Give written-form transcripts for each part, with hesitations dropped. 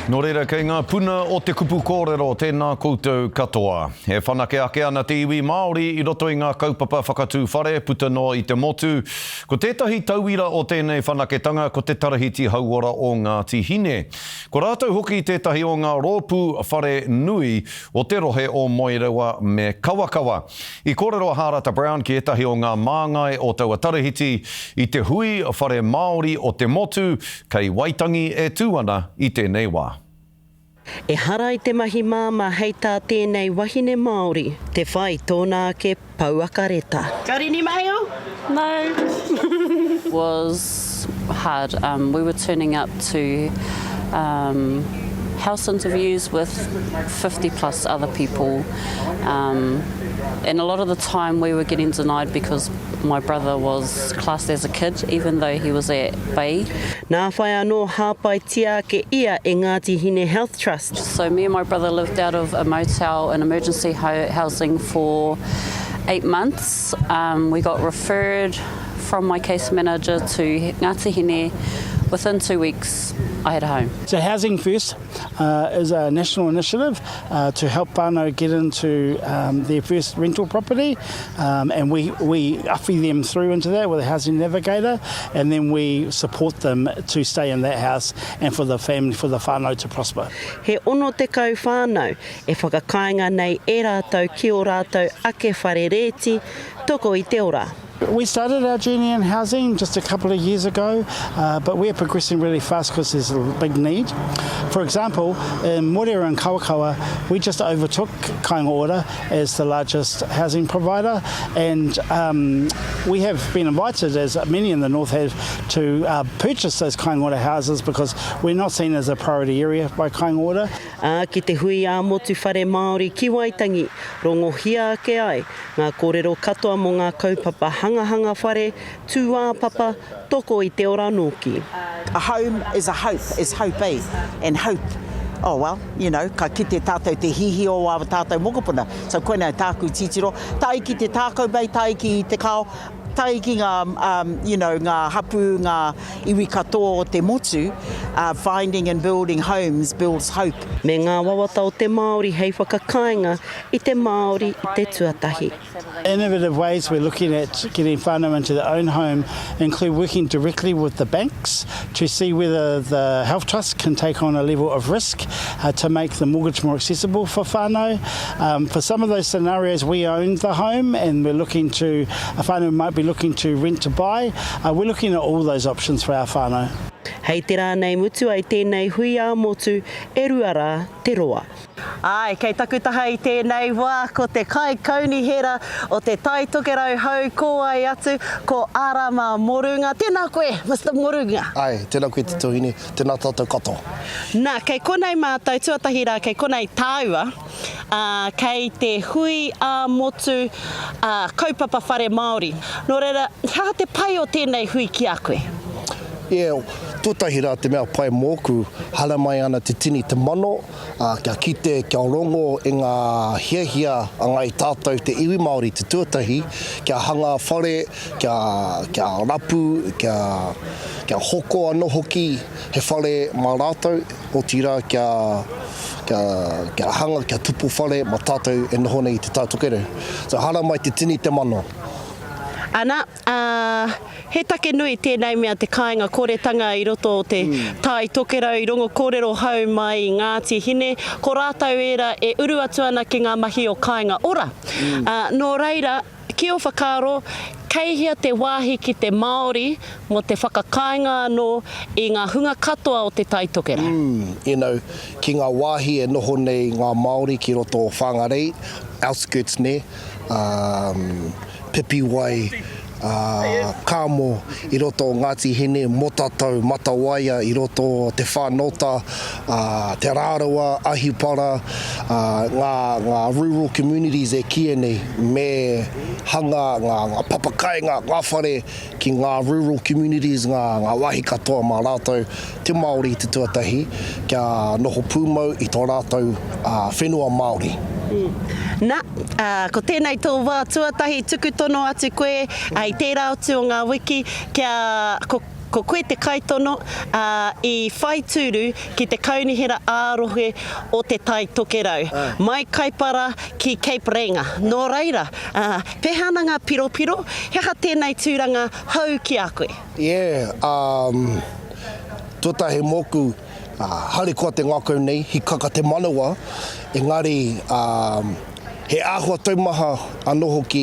Nō reira, kei ngā puna o te kupu kōrero, tēnā koutou katoa. E whanake ake ana te iwi Māori i roto i ngā kaupapa whakatū whare puta noa i te motu. Ko tētahi tauira o tēnei whanaketanga ko te Tarahiti Hauora o Ngāti Hine. Ko rātou hoki tētahi o ngā rōpū whare nui o te rohe o Moerewa me Kawakawa. I kōrero a Hārata Brown ki ētahi o ngā māngai o taua tarahiti i te hui whare Māori o te motu kei Waitangi e tū ana i tēnei wā. Ehara i te mahi māmā hei tā tēnei wahine Māori te whai tōna ake pouaka reta. Got any mail? No. Was hard. Um, we were turning up to um, house interviews with 50 plus other people. Um, and a lot of the time we were getting denied because my brother was classed as a kid, even though he was at bay. Nā whai anō hāpaitia ake ia e Ngāti Hine Health Trust. So me and my brother lived out of a motel in emergency housing for eight months. Um, we got referred from my case manager to Ngāti Hine. Within two weeks, I had a home. So Housing First uh, is a national initiative uh, to help whānau get into um, their first rental property um, and we, we uffy them through into that with a housing navigator and then we support them to stay in that house and for the family, for the whānau to prosper. He 60 whānau e whakakainga nei e rātou ki ō rātou ake whare rēti, toko i te ora. We started our journey in housing just a couple of years ago, uh, but we're progressing really fast because there's a big need. For example, in Moreira and Kawakawa, we just overtook Kāinga Ora as the largest housing provider, and um, we have been invited, as many in the north have, to uh, purchase those Kāinga Ora houses because we're not seen as a priority area by Kāinga Ora. Ā, ki te hui ā-motu whare Māori ki Waitangi, rongohia ake ai Ngā kōrero katoa mō ngā kaupapa hangahanga whare, tūāpapa, toko i te ora nōki. A home is a hope, is hope eh, and hope, oh well, you know, ka kite tātou te hihi o ā tātou mokopuna. So koinā tāku titiro, tae ki te tākau mei, tae ki te kao, tae ki ngā, um, you know, ngā hapū, ngā iwi katoa o te motu, uh, finding and building homes builds hope. Me ngā wawata o te Māori hei whakakainga i te Māori i te tuatahi. Innovative ways we're looking at getting whānau into their own home include working directly with the banks to see whether the health trust can take on a level of risk uh, to make the mortgage more accessible for whānau. Um, for some of those scenarios we own the home and we're looking to, a whānau might be looking to rent to buy. Uh, we're looking at all those options for our whānau. Hei te rā nei mutu ai tēnei hui ā-motu e rua rā te roa. Āe, kei taku taha i tēnei wā ko te Kaikaunihera o Te Tai Tokerau Hou kōai atu, ko Arama Morunga. Tēnā koe, Mister Morunga. Āe, tēnā koe te tuahine, tēnā tātou katoa. Nā, kei konei mātou, tuatahi rā, kei konei tāua, ā, kei te hui ā-motu, ā, kaupapa whare Māori. Nō reira, he aha te pai o tēnei hui ki a koe? Yeah, tuatahi rā te mea pai mōku, haramai ana te tini te mano, ā, kia kite, kia rongo i ngā hiahia a ngāi tātou te iwi Māori te tuatahi, kia hanga whare, kia, kia rapu, kia, kia hoko anō hoki he whare mā rātou, otirā kia, kia, kia hanga, kia tupu whare mā tātou e noho nei i Te Tai Tokerau. So haramai te tini te mano. Ana, ā, he take nui tēnei mea te kāinga koretanga i roto o te Tai Tokerau i rongo kōrero hou mai i Ngāti Hine, ko rātou ērā e uru atu ana ki ngā mahi o Kāinga Ora. Ā, nō reira, ki ō whakaaro, kei hea te wāhi ki te Māori mō te whakakāinga anō i ngā hunga katoa o te Tai Tokerau? You know, ki ngā wāhi e noho nei ngā Māori ki roto o Whangarei, outskirts nē, um, Pipiwai, ā, Kamo i roto o Ngāti Hine, Motatau, Matawaia i roto o Te Whānota, ā, Te Rarawa, Ahipara, ā, ngā, ngā rural communities e kīia nei, me hanga ngā, ngā papakāinga, ngā whare ki ngā rural communities, ngā, ngā wāhi katoa mā rātou, te Māori te tuatahi, kia noho pūmau i tō rātou, ā, whenua Māori. Na, ā, ko tēnei tō wā tuatahi, tuku tono atu koe, ā, i tērā atu o ngā wiki, kia, ko. Ko koe te kaitono, ā, i whai tūru ki te Kaunihera ā-Rohe o Te Tai Tokerau, mai Kaipara ki Cape Reinga. Nō reira, ā, pēhea ana ngā piropiro? He aha tēnei tūranga hou ki a koe? Yeah, um, tuatahi mōku, harikoa te ngākau nei, hikaka te manawa, engari, um, he āhua taumaha anō hoki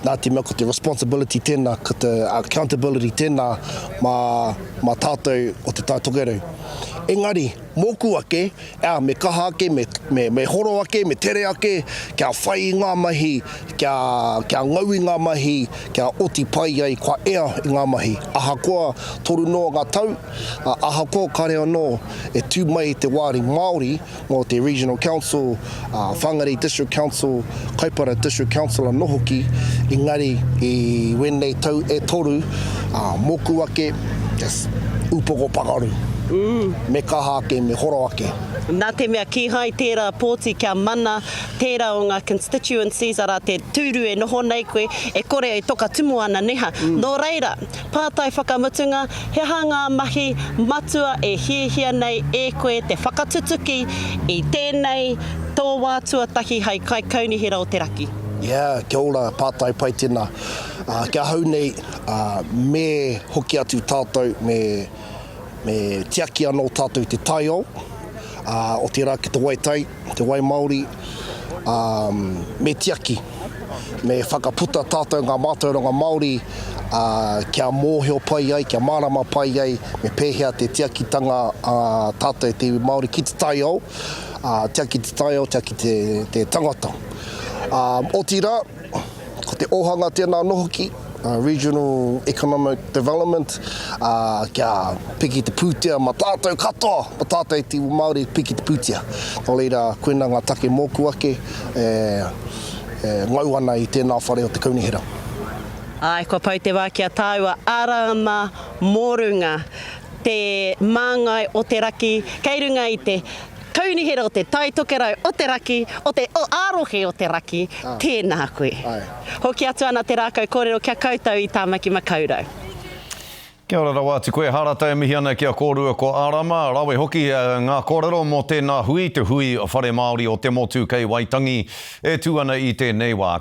nā te mea ko te responsibility tēnā, ko te accountability tēnā mā, mā tātou o Te Tai Tokerau. Engari, mōku ake, ā, me kaha ake, me, me, me horo ake, me tere ake, kia whai i ngā mahi, kia, kia ngau i ngā mahi, kia oti pai ai, kua ea i ngā mahi. Ahakoa toru noa ngā tau, ā, ahakoa kare anō e tū mai te wāri Māori mō te Regional Council, ā, Whangarei District Council, Kaipara District Council anō hoki, engari i wēnei tau e toru, ā, mōku ake, just upoko pakaru. Me kaha ake, me horo ake. Nā te mea kīhai tērā pōti kia mana tērā o ngā constituencies, arā te tūru e noho nei koe, e kore e toka tumu ana neha. Nō reira, Pātai whakamutunga, He aha ngā mahi matua e hiahia nei e koe te whakatutuki i tēnei tō wā tuatahi hei Kaikaunihera o te Raki? Yeah, kia ora, pātai pai tēnā. Ki ahau nei, me hoki atu tātou, me, me tiaki anō tātou i te taiao, otirā ki te wai tai, te wai māori, ā, me tiaki, me whakaputa tātou ngā mātauranga Māori, ā, kia mōhio pai ai, kia mārama pai ai me pēhea te tiakitanga a tātou te iwi Māori ki te taiao, ā, tiaki te taiao, tiaki te, te tangata. Ā, otirā, Ko te ōhanga tēnā anō hoki, Regional Economic Development, ā, kia piki te pūtea mā tātou katoa, mā tātou te iwi Māori, piki te pūtea. Nō reira, koinā ngā take mōku ake e, e ngau ana i tēnā whare o te kaunihera. Āe, kua pau te wā ki a tāua, Arama Morunga, te māngai o te raki, kei runga i te Kaunihera o Te Tai Tokerau o te Raki, o te o ā-rohe o te Raki, tēnā koe. Hoki atu ana te rākau kōrero ki a koutou i Tāmaki Makaurau. Kia ora rawa atu koe Harata e mihi ana ki a kōrua ko Arama, rawe hoki ngā kōrero mō tēnā hui, te hui Whare Māori o te motu kei Waitangi e tū ana i tēnei wā.